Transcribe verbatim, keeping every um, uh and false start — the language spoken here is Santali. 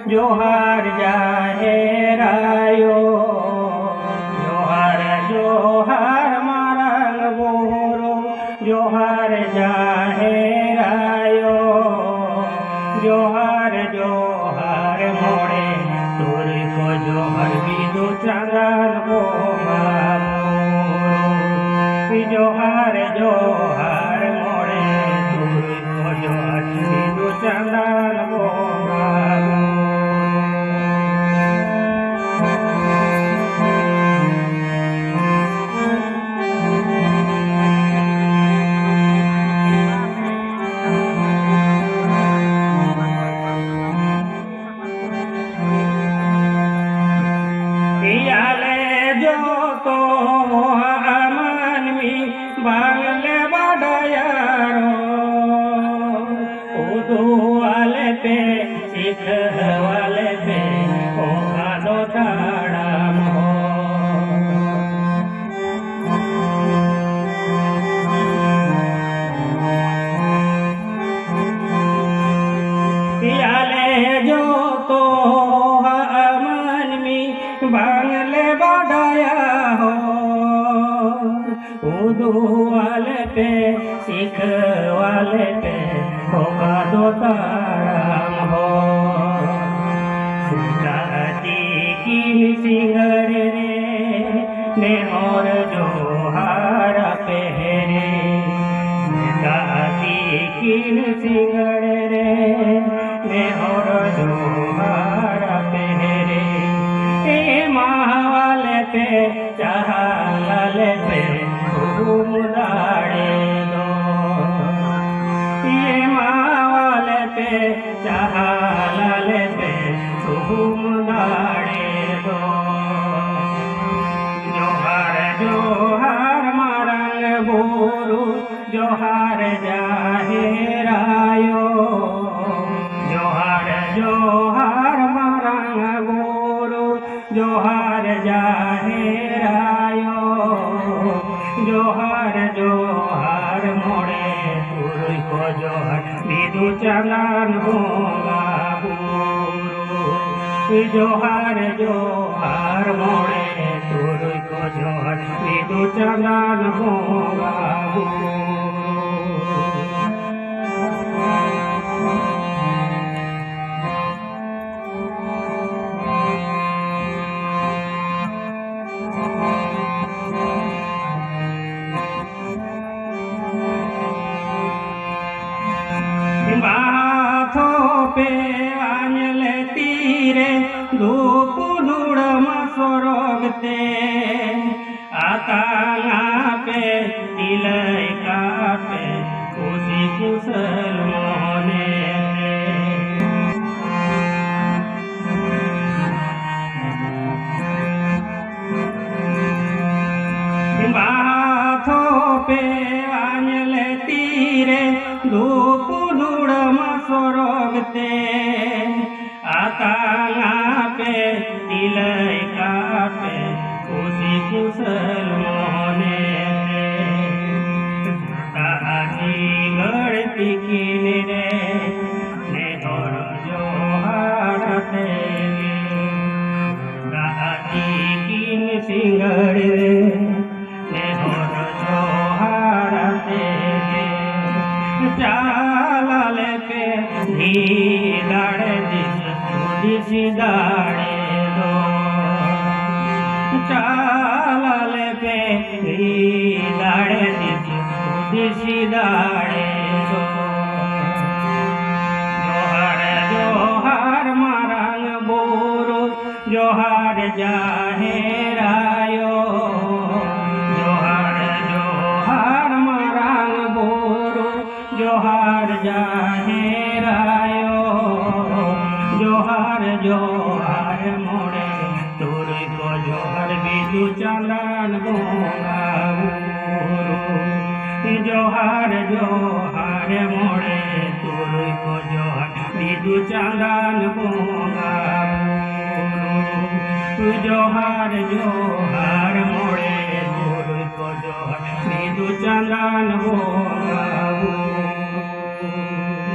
ᱡᱚᱦᱟᱨ ᱡᱟᱦᱮᱨ ᱟᱭᱳ, ᱡᱚᱦᱟᱨ ᱡᱚᱦᱟᱨ ᱢᱟᱨᱟᱝ ᱵᱩᱨᱩ, ᱡᱚᱦᱟᱨ ᱡᱟᱦᱮᱨ ᱟᱭᱳ, ᱡᱚᱦᱟᱨ ᱡᱚᱦᱟᱨ ᱢᱚᱬᱮ ᱛᱩᱨᱩᱭ ᱠᱚ, ᱡᱚᱦᱟᱨ ᱵᱤᱫᱩ ᱪᱟᱸᱫᱟᱱ ᱵᱚᱸᱜᱟ ᱵᱩᱨᱩ᱾ ᱡᱚᱦᱟᱨ ᱡᱚᱦᱟᱨ ᱢᱚᱬᱮ ᱛᱩᱨᱩᱭ ᱠᱚ, ᱡᱚᱦᱟᱨ ᱵᱤᱫᱩ ᱪᱟᱸᱫᱟᱱ ᱵᱚᱸᱜᱟ ᱵᱩᱨᱩ᱾ ᱟᱞᱮ ᱡᱚᱛᱚ ᱢᱟᱹᱱᱢᱤ ᱵᱟᱝᱞᱮ ᱵᱟᱰᱟᱭᱟ ᱨᱚᱲ, ᱩᱫᱩᱜ ᱟᱞᱮ ᱯᱮ, ᱥᱤᱠᱷᱟᱹᱣ ᱟᱞᱮ ᱯᱮ, ᱚᱠᱟ ᱫᱚ ᱛᱟᱲᱟᱢ ᱦᱚᱨ᱾ ᱟᱞᱮ ᱡᱚᱛᱚ ᱢᱟᱹᱱᱢᱤ ᱵᱟᱝᱞᱮ ᱵᱟᱰᱟᱭᱟ ᱦᱚᱨ, ᱩᱫᱩᱜ ᱟᱞᱮ ᱯᱮ, ᱥᱤᱠᱷᱟᱹᱣ ᱟᱞᱮ ᱯᱮ, ᱚᱠᱟ ᱫᱚ ᱛᱟᱲᱟᱢ ᱦᱚᱨ᱾ ᱥᱮᱛᱟᱜ ᱛᱤᱠᱤᱱ ᱥᱤᱸᱜᱟᱹᱲ ᱨᱮ ᱱᱮᱦᱚᱨ ᱡᱚᱦᱟᱨ ᱟᱯᱮ ᱨᱮ᱾ ᱥᱮᱛᱟᱜ ᱛᱤᱠᱤᱱ ᱥᱤᱸᱜᱟᱹᱲ ᱨᱮ ᱱᱮᱦᱚᱨ ᱡᱚᱦᱟᱨ ᱟᱯᱮ ᱨᱮ᱾ ᱮᱢᱟᱣᱟᱞᱮ ᱯᱮ ᱪᱟᱦᱟᱞ ᱟᱞᱮ ᱯᱮ ᱥᱩᱦᱩᱢ ᱫᱟᱲᱮ ᱫᱚ᱾ ᱮᱢᱟᱣᱟᱞᱮ ᱯᱮ ᱪᱟᱦᱟᱞ ᱟᱞᱮ ᱯᱮ ᱥᱩᱦᱩᱢ ᱫᱟᱲᱮ ᱫᱚ᱾ ᱡᱚᱦᱟᱨ ᱡᱚᱦᱟᱨ ᱢᱟᱨᱟᱝ ᱵᱩᱨᱩ, ᱡᱚᱦᱟᱨ ᱡᱟᱦᱮᱨ ᱟᱭᱳ, ᱡᱚᱦᱟᱨ ᱡᱚᱦᱟᱨ ᱢᱟᱨᱟᱝ ᱵᱩᱨᱩ, ᱡᱚᱦᱟᱨ ᱡᱟᱦᱮᱨ ᱟᱭᱳ, ᱡᱚᱦᱟᱨ ᱡᱚᱦᱟᱨ ᱢᱚᱬᱮ ᱛᱩᱨᱩᱭ ᱠᱚ, ᱡᱚᱦᱟᱨ ᱵᱤᱫᱩ ᱪᱟᱸᱫᱟᱱ ᱵᱚᱸᱜᱟ ᱵᱩᱨᱩ᱾ ᱡᱚᱦᱟᱨ ᱡᱚᱦᱟᱨ ᱢᱚᱬᱮ ᱛᱩᱨᱩᱭ ᱠᱚ ᱡᱚᱦᱟᱨ ᱵᱤᱫᱩ ᱪᱟᱸᱫᱟᱱ ᱵᱚᱸᱜᱟ ᱵᱩᱨᱩ᱾ ᱵᱟᱦᱟ ᱛᱷᱚᱯᱮ ᱟᱧᱞᱮ ᱛᱤᱨᱮ ᱫᱷᱩᱯ ᱫᱷᱩᱲᱟᱹᱢ ᱥᱚᱨᱚᱜᱽ ᱛᱮ, ᱟᱛᱟᱝᱟ ᱯᱮ ᱛᱤᱞᱟᱹᱭ ᱠᱟᱜ ᱯᱮ ᱠᱩᱥᱤ ᱠᱩᱥᱟᱹᱞ ᱢᱚᱱᱮ ᱛᱮ᱾ ᱵᱟᱦᱟ ᱛᱷᱚᱯᱮ ᱟᱧᱞᱮ ᱛᱤᱨᱮ ᱫᱷᱩᱯ ᱫᱷᱩᱲᱟᱹᱢ ᱥᱚᱨᱚᱜᱽ ᱛᱮ, ᱟᱛᱟᱝᱟ ᱯᱮ ᱛᱤᱞᱟᱹᱭ ᱠᱟᱜ ᱯᱮ ᱠᱩᱥᱤ ᱠᱩᱥᱟᱹᱞ ᱢᱚᱱᱮ ᱛᱮ᱾ ᱫᱟᱜ ᱥᱤᱸᱜᱟᱹᱲ ᱛᱤᱠᱤᱱ ᱨᱮ ᱱᱮᱦᱚᱨ ᱡᱚᱦᱟᱨ ᱟᱛᱮ ᱜᱮ, ᱫᱟᱜ ᱛᱤᱠᱤᱱ ᱥᱤᱸᱜᱟᱹᱲ ᱨᱮ ᱱᱮᱦᱚᱨ ᱡᱚᱦᱟᱨ ᱟᱛᱮ ᱜᱮ, ᱪᱟᱞ ᱟᱞᱮ ᱯᱮ ᱫᱷᱤ ᱫᱟᱲᱮ ᱫᱤᱥ ᱦᱩᱫᱤᱥ ᱫᱟᱲᱮ ᱫᱚ, ᱪᱟᱞ ᱟᱞᱮ ᱯᱮ ᱫᱷᱤ ᱫᱟᱲᱮ ᱫᱤᱥ ᱦᱩᱫᱤᱥ ᱫᱟᱲᱮ ᱫᱚ᱾ ᱡᱚᱦᱟᱨ ᱡᱚᱦᱟᱨ ᱢᱟᱨᱟᱝ ᱵᱩᱨᱩ, ᱡᱚᱦᱟᱨ ᱡᱟᱦᱮᱨ ᱟᱭᱳ, ᱡᱚᱦᱟᱨ ᱡᱚᱦᱟᱨ ᱢᱟᱨᱟᱝ ᱵᱩᱨᱩ, ᱡᱚᱦᱟᱨ ᱡᱟᱦᱮᱨ ᱟᱭᱳ, ᱡᱚᱦᱟᱨ ᱡᱚᱦᱟᱨ ᱢᱚᱬᱮ ᱛᱩᱨᱩᱭ ᱠᱚ ᱡᱚᱦᱟᱨ ᱵᱤᱫᱩ ᱪᱟᱸᱫᱟᱱ ᱵᱚᱸᱜᱟ ᱵᱩᱨᱩ᱾ ᱡᱚᱦᱟᱨ ᱡᱚᱦᱟᱨ ᱢᱚᱬᱮ ᱛᱩᱨᱩᱭ ᱠᱚ ᱡᱚᱦᱟᱨ ᱵᱤᱫᱩ ᱪᱟᱸᱫᱟᱱ ᱵᱚᱸᱜᱟ ᱵᱩᱨᱩ᱾ ᱡᱚᱦᱟᱨ ᱡᱚᱦᱟᱨ ᱢᱚᱬᱮ ᱛᱩᱨᱩᱭ ᱠᱚ ᱡᱚᱦᱟᱨ ᱵᱤᱫᱩ ᱪᱟᱸᱫᱟᱱ ᱵᱚᱸᱜᱟ ᱵᱩᱨᱩ᱾